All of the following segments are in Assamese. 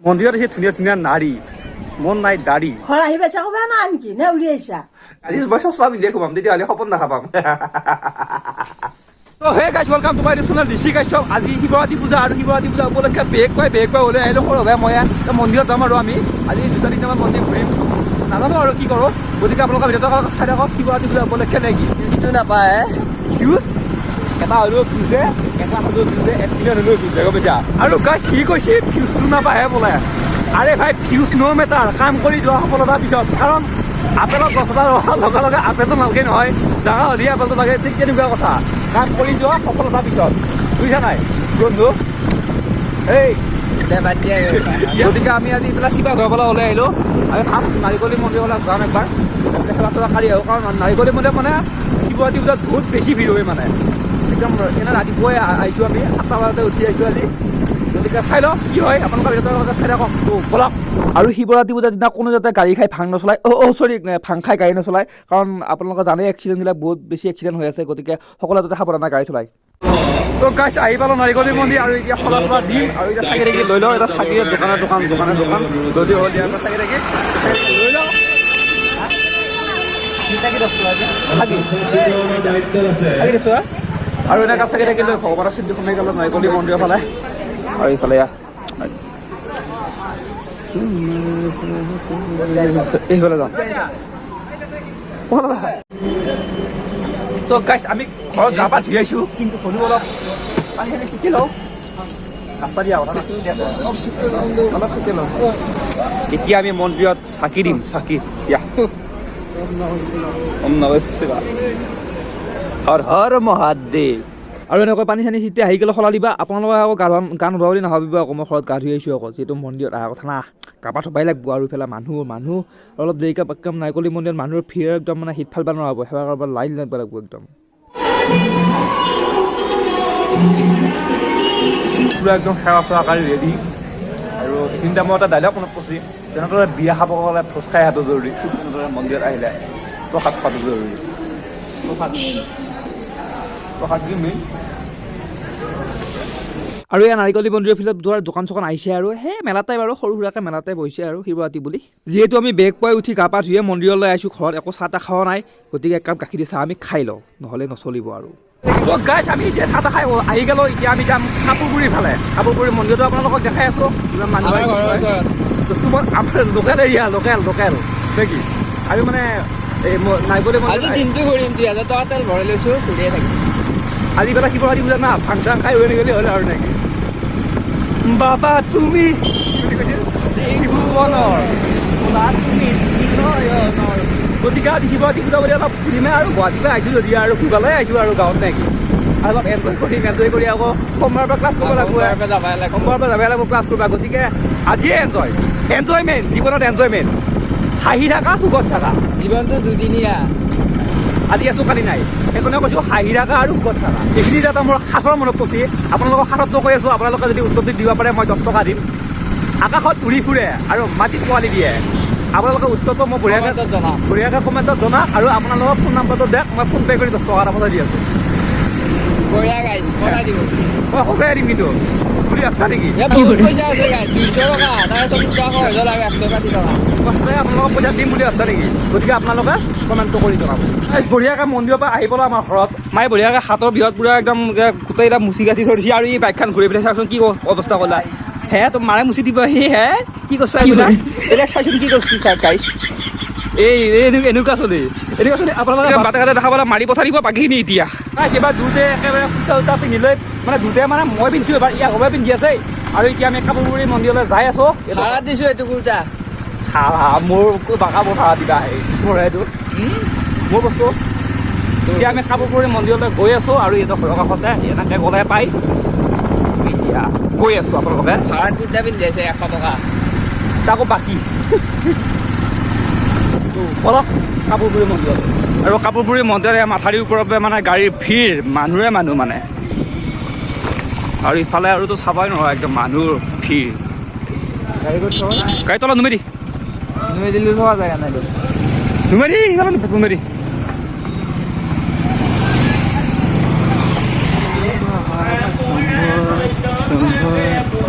মন্দিৰত আহিছে ধুনীয়া ধুনীয়া নাৰী, মন নাই দাড়ি। ঘৰ আহি পাইছা ক'বা না নেকি নে উলিয়াইছা? আজি মই চশমা পিন্ধিয়ে ঘুমাম, তেতিয়াহ'লে সপোন দেখা পাম। তো hey guys, welcome to my channel Rishi Kashyap. আজি শিৱৰাত্ৰি পূজা আৰু শিৱৰাত্ৰি পূজা উপলক্ষে বেগ পাই ওলাই আহিলোঁ সৰু ভাই মই মন্দিৰত যাম আৰু আমি আজি দুটা তিনিটামান মন্দিৰ ঘূৰিম, নাজানো আৰু কি কৰোঁ। গতিকে আপোনালোকৰ ভিডিঅ'টো চাই থাকক। শিৱৰাত্ৰি পূজা উপলক্ষে নে কি ভিউজটো নাপায়। ভিউজ এটা হ'লেও ভিউজে, এটা হ'লেও ভিউজে, 1 মিলিয়ন হ'লেও ভিউজে, গম পাইছা? আৰু গাইজ, কি কৈছে, ভিউজটো নাপাহে বোলে। আৰে ভাই, ভিউজ ন' মেটাৰ, কাম কৰি যোৱা, সফলতাৰ পিছত। কাৰণ আপেলৰ গছ এটা ৰোৱাৰ লগে লগে আপেলটো নালাগে নহয়, ডাঙৰ হ'লে আপেলটো লাগে। ঠিক তেনেকুৱা কথা, কাম কৰি যোৱা, সফলতাৰ পিছত। বুজিছা নাই বন্ধু? এই দে বাদ দিয়া। গতিকে আমি আজি এইবিলাক শিৱসাগৰৰ পৰা ওলাই আহিলোঁ। আমি ফাৰ্ষ্ট নাৰিকলী মন্দিৰলৈ যাম একবাৰ, সেৱা চেৱা কৰি আহোঁ। কাৰণ নাৰিকলী মন্দিৰ মানে শিৱৰাত্ৰি পূজাত বহুত বেছি ভিৰ হয়, মানে একদম এনে ৰাতিপুৱাই আহিছোঁ আমি, 7টা বজাতে উঠি আহিছোঁ আজি। গতিকে চাই লওঁ কি হয়, আপোনালোকৰ ভিডিঅ'টো চাই থাকক। তো ব'লক। আৰু শিৱৰাত্ৰি পূজাৰ দিনা কোনো যাতে গাড়ী খাই ভাং নচলায়, অ' অ' চৰি, ভাং খাই গাড়ী নচলায়। কাৰণ আপোনালোকে জানেই এক্সিডেণ্টবিলাক বহুত বেছি এক্সিডেণ্ট হৈ আছে। গতিকে সকলোৱে যাতে সাৱধানে গাড়ী চলায়। তো গাইছ, আহি পালোঁ নাৰিকলী মন্দিৰ আৰু এতিয়া শলা তলা দিম আৰু এতিয়া চাকি থাকি লৈ লওঁ। এটা চাকিৰ দোকানৰ দোকান দোকানৰ দোকান যদি হ'ল, ইয়াৰ পৰা চাকি থাকি লৈ লওঁ। চাকি 10 টকা, চাকি চাকি 10 টকা। আৰু এনেকুৱা চাকি থাকি লৈ ভগৱানৰ চিন্তা সোমাই গ'লো নাৰিকলী মন্দিৰৰ ফালে। আৰু এইফালে এয়া এইফালে যাওঁ। তো গাইছ, আমি ঘৰত গা পা ধুই আহিছোঁ, কিন্তু হ'লেও অলপ পানী চানী ছিটি লওঁ। ৰাস্তা দিয়া কথা না, অলপ ছিটি লওঁ। এতিয়া আমি মন্দিৰত চাকি দিম, চাকি। ইয়া ওম নমঃ শিৱায়, হৰ হৰ মহাদেৱ। আৰু এনেকৈ পানী চানী ছিটি আহি গ'লে সলা দিবা। আপোনালোকে আকৌ গা ধোৱা, গা নোধোৱা বুলি নাভাবিব আকৌ, মই ঘৰত গা ধুই আহিছোঁ আকৌ। যিহেতু মন্দিৰত অহা কথা না, গা পা ধুবাই লাগিব। আৰু ইফালে মানুহ মানুহ অলপ দেৰিকৈ একদম নাৰিকলী মন্দিৰত মানুহৰ ভিৰ একদম, মানে হিট ফালবা নোৱাৰা হ'ব, সেৱা কৰিব লাইন লাগিব লাগিব একদম। পূৰা একদম সেৱা চেৱা কৰি ৰেডি। আৰু এইখিনিতে মই এটা ডাইলগ মনত পৰিছে, যেনেদৰে বিয়া খাব গ'লে ভোজ খাই অহাটো জৰুৰী, ঠিক তেনেদৰে মন্দিৰত আহিলে প্ৰসাদ খোৱাটো জৰুৰী। প্ৰসাদ কি মেইন। আৰু এই নাৰিকলী মন্দিৰৰ ফিল্ডত যোৱাৰ দোকান চোকান আহিছে আৰু সেই মেলাতে বাৰু সৰু সুৰাকৈ মেলাতে বহিছে। আৰু শিৱৰাত্ৰি বুলি যিহেতু আমি বেগ পুৱাই উঠি গা পা ধুয়ে মন্দিৰলৈ আহিছোঁ, ঘৰত একো চাহ তাহ খোৱা নাই, গতিকে একাপ গাখীৰ দি চাহ আমি খাই লওঁ, নহ'লে নচলিব। আৰু তো গাইছ, আমি এতিয়া চাহ তাহ খাই আহি গ'লো। এতিয়া আমি যাম কাপোৰগুৰিৰ ফালে। কাপোৰগুৰি মন্দিৰটো আপোনালোকক দেখাই আছোঁ, কিমান মানুহ। আমাৰ ঘৰৰ ওচৰত। বস্তু মোৰ আমাৰ লোকেল এৰিয়া, লোকেল লোকেল নেকি। আমি মানে এই নাৰিকলী আজি মন্দিৰ দিনটো ঘূৰিম, 2000 টকা তেল ভৰাই লৈছো, ঘূৰিয়ে থাকিম। আজি বেলা শিৱৰাত্ৰি পূজা না, ভাং চাং খাই হৈ গ'লে হ'ল আৰু নেকি। বাবা তুমি কি কৈছিল? ত্ৰিভুৱনৰ বোলা তুমি নয়নৰ। গতিকে আজি শিৱৰাত্ৰি পূজা বুলি অলপ ঘূৰিমে আৰু গুৱাহাটীৰ পৰা আহিছোঁ যদি আৰু ঘূৰিবলৈ আহিছোঁ আৰু গাঁৱত নেকি। আৰু অলপ এনজয় কৰিম, এনজয় কৰি আকৌ সোমবাৰৰ পৰা ক্লাছ কৰিব লাগিব। সোমবাৰৰ পৰা যাবই লাগিব। সোমবাৰৰ পৰা যাবই লাগিব ক্লাছ কৰিব। গতিকে আজিয়ে এনজয়, এনজয়মেণ্ট, জীৱনত এনজয়মেণ্ট, হাঁহি থাকা, সুখত থাকা। জীৱনটো দুদিনীয়া। আজি আছো কালি নাই, সেইকাৰণে কৈছোঁ হাঁহি থাকা আৰু সুখত থাকা। এইখিনি এটা মোৰ সাঁথৰ মনত পৰিছে, আপোনালোকক সাঁথৰটো কৈ আছোঁ। আপোনালোকে যদি উত্তৰটো দিব পাৰে, মই 10 টকা দিম। আকাশত উৰি ফুৰে আৰু মাটিত পোৱালি দিয়ে। আপোনালোকে উত্তৰটো মই বঢ়িয়াকৈ কমেণ্টত জনাম। বঢ়িয়াকৈ কমেণ্টত জনাওক আৰু আপোনালোকৰ ফোন নাম্বাৰটো দিয়ক, মই ফোন পে' কৰি 10 টকা এটা পঠাই দি আছোঁ। বঢ়িয়া গাইছ, পঠাই দিব। মই সঁচাই দিম কিন্তু বুলি ভাবছা নেকি? ইয়াত বহুত পইচা আছে গাইছ, 200 টকা, তাৰে 40 টকা খৰচ হ'ল আৰু 160 টকা। মই সঁচাই আপোনালোকক পইচা দিম বুলি ভাবছা নেকি? গতিকে আপোনালোকে কমেণ্টটো কৰি জনাব। গাইছ, বঢ়িয়াকৈ মন্দিৰৰ পৰা আহি পেলাই আমাৰ ঘৰত মায়ে বঢ়িয়াকৈ হাতৰ বিহত পূৰা একদম গোটেই এটা মুচি কাটি থৈ দিছে। আৰু এই বাইকখন ঘূৰি পেলাই চাওকচোন কি অৱস্থা ক'লা হে। তো মাৰে মুচি দিব সি হে। কি কৰিছা এইবিলাক? এইবিলাক চাইচোন কি কৰিছে গাইছ। এই এই এনেকুৱা চলি, এনেকুৱা চলি আপোনালোকে বাটে ঘাটে দেখা পালে মাৰি পঠাই দিব বাকীখিনি। এতিয়া গাইছ, এইবাৰ দুয়োটাই একেবাৰে কুৰ্তা চুৰ্তা পিন্ধি লৈ, মানে দুয়োটাই মানে মই পিন্ধিছোঁ এবাৰ, ইয়াৰ ঘৰতে পিন্ধি আছে। আৰু এতিয়া আমি কাপোৰগুৰি মন্দিৰলৈ যাই আছোঁ। ভাড়াত দিছো এইটো কুৰ্তা। হা, মোৰ বাকা মোৰ ভাড়া দিবা, সেই মোৰ সেইটো মোৰ বস্তু। এতিয়া আমি কাপোৰপুৰি মন্দিৰলৈ গৈ আছোঁ আৰু এইটো ঘৰৰ কাষতে এনেকৈ গ'লে পাই। এতিয়া গৈ আছোঁ আপোনালোকে ভাড়াত কুৰ্তা পিন্ধি আছে 100 টকা। তাকো বাকী। বলক কাপোৰপুৰি মন্দিৰত। আৰু কাপোৰপুৰি মন্দিৰত এই মাথাউৰিৰ ওপৰৰ পৰা মানে গাড়ীৰ ভিৰ, মানুহৰে মানুহ মানে। আৰু ইফালে আৰুতো চাবই নোৱাৰো, একদম মানুহৰ ভিৰ। গাড়ী তলত নুমেৰি। নুমি দিলো, থকা জেগা নাই। নুমেৰি, ইফালে নুমেৰি।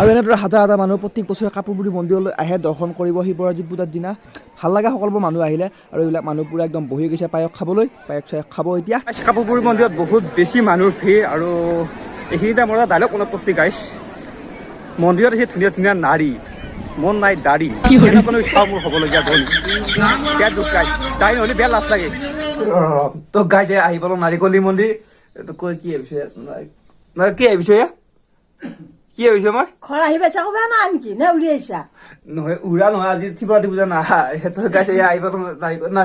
আৰু এনেদৰে হাজাৰ হাজাৰ মানুহ প্ৰত্যেক বছৰে কাপোৰপুৰি মন্দিৰলৈ আহে দৰ্শন কৰিব শিৱৰাত্ৰি পূজাৰ দিনা। ভাল লাগে সকলোবোৰ মানুহ আহিলে। আৰু এইবিলাক মানুহ পূৰা একদম বহি গৈছে পায়স খাবলৈ, পায়স চায়স খাব এতিয়া। কাপোৰপুৰি মন্দিৰত বহুত বেছি মানুহৰ ভিৰ। আৰু এইখিনিতে মোৰ এটা ডাইলগ মনত পৰিছে গাইছ, মন্দিৰত আহিছে ধুনীয়া ধুনীয়া নাৰী, মন নাই দাড়ি, কেনেকুৱানো চাওঁ মোৰ হ'বলগীয়া ধনী। বেয়া দুখ গাইছ, দাড়ি নহ'লে বেয়া লাজ লাগে। তো গাইছ, আহি পালো নাৰিকলি মন্দিৰ। এইটো কৈ কি ভাবিছে? কি ভাবিছ এয়া? কি ভাবিছ মই? ঘৰ আহি পাইছা ক'বা নাই নেকি নে উলিয়াইছা? নহয়, উৰা নহয়, আজি শিৱৰাত্ৰি পূজা না। সেইটো গাইছ, এয়া আহি পালো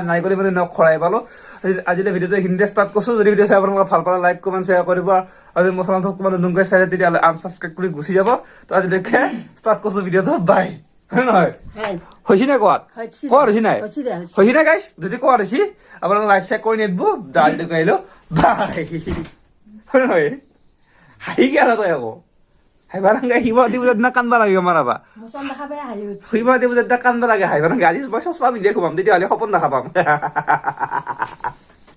নাৰিকলি মন্দিৰ ন খৰাই পালো। আজিলৈ ভিডিঅ'টো এইখিনিতে ষ্টাৰ্ট কৰিছো। যদি ভিডিঅ' চাই আপোনালোকে ভাল পালে লাইক, কমেণ্ট, শ্বেয়াৰ কৰিব। আৰু যদি মোৰ চেনেলটো কোনোবা নতুনকৈ চাই, তেতিয়াহ'লে আনচাবস্ক্ৰাইব কৰি গুচি যাব। তো আজিলৈকে ষ্টাৰ্ট কৰিছো ভিডিঅ'টো, বাই। হয় নহয়? হয়। হৈছে নাই কোৱাত? হৈছে। কোৱাত হৈছে নাই? হৈছে দে, হৈছে। হৈছে নাই গাইছ? যদি কোৱাত হৈছে, আপোনালোকে লাইক শ্বেয়াৰ কৰি নিদিব। আজিলৈকে আহিলো, বাই। হয় নহয়? হাঁহি কি আছা তই আকৌ? হাঁহিবা নালাগে। শিৱৰাত্ৰি পূজাৰ দিনা কান্দবা লাগে আমাৰ আবা। মোচন দেখা পাই হাঁহি উঠছে। শিৱৰাত্ৰি পূজাৰ দিনা কান্দবা লাগে, হাঁহিবা নালাগে। আজি মই চশমা পিন্ধিয়ে ঘুমাম, তেতিয়াহ'লে সপোন দেখা পাম।